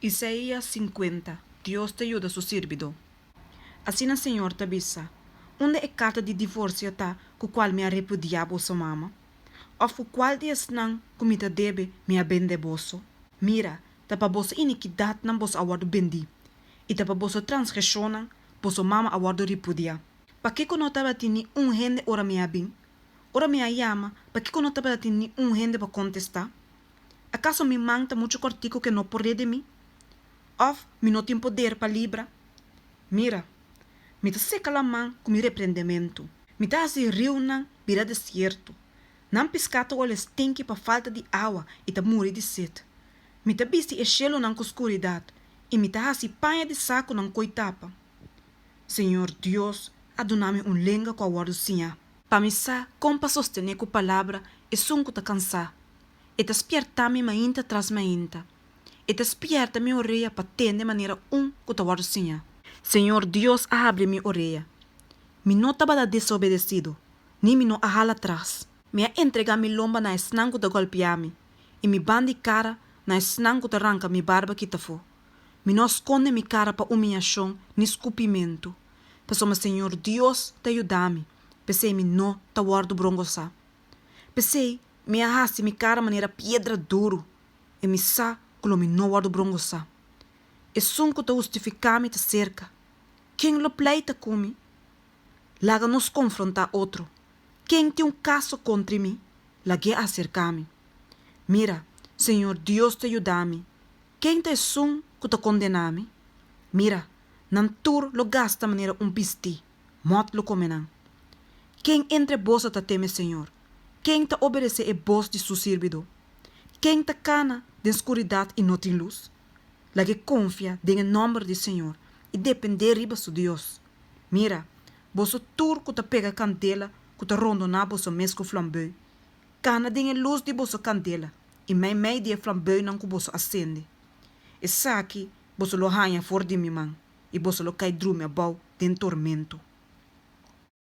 Isaías 50, Dios ta yuda su sirbidó. Asina señor ta bisa, Unda e karta di divorsio ta ku kual mi a repudiá boso mama? Òf ku kual di esnan ku mi ta debe mi a bende boso? Mira, ta pa boso inikidatnan boso a wòrdu bendí, i ta pa boso transgreshonnan boso mama a wòrdu repudiá. Pakiko no tabatin ni un hende ora mi a bin? Ora mi a yama, pakiko no tabatin ni un hende pa kontestá? Akaso mi man ta muchu kòrtiku ku e no por redimí? Òf mi no tin poder pa libra? Mira, mi ta seka laman ku mi reprendementu. Mi ta hasi riunan bira desierto. Nan piská ta wòle stinki pa falta di awa i ta muri di set. Mi ta bisti e shelunan ku skuridat, i mi ta hasi paña di sakunan koi tapa. Señor Dios a duna mi un lenga ku a wòrdu siñá. Pa mi sa kon pa sostené ku palabra esun ku ta kansá. E ta spièrta mi mainta tras mainta. E ta spièrta mi orea pa tende manera un ku ta wòrdu siñá. Señor Dios a habri mi orea. Mi no tabata desobedesido, ni mi no a hala tras. Mi a entregá mi lomba na esnan ku ta gòlpiá mi, i mi band'i kara na esnan ku ta ranka mi barba kita afó. Mi no a skonde mi kara pa umiyashon ni skupimentu, pasobra Señor Dios ta yuda mi, p'esei mi no ta wòrdu brongosá. P'esei mi a hasi mi kara manera piedra duru, i mi sa ku lo mi no wòrdu brongosá. Esun ku ta hustifiká mi ta serka. Ken lo pleita ku mi? Laga nos konfrontá otro. Ken tin un kaso kontri mi? Lag'é aserká mi. Mira, Señor Dios ta yuda mi. Ken ta esun ku ta kondená mi? Mira, nan tur lo gasta manera un bistí, mòt lo kome nan. Ken entre boso ta teme Señor? Ken ta obedesé e bos di su sirbidó? Ken ta kana den skuridat i no tin lus? Lag'é konfia den e nòmber di Señor i dependé riba su Dios. Mira, boso tur ku ta pega kandela ku ta rondoná boso mes ku flambeu, kana den e lus di boso kandela i meimei di e flambeunan ku boso a sende. Esaki boso lo haña for di mi man, i boso lo kai drumi abou den tormento.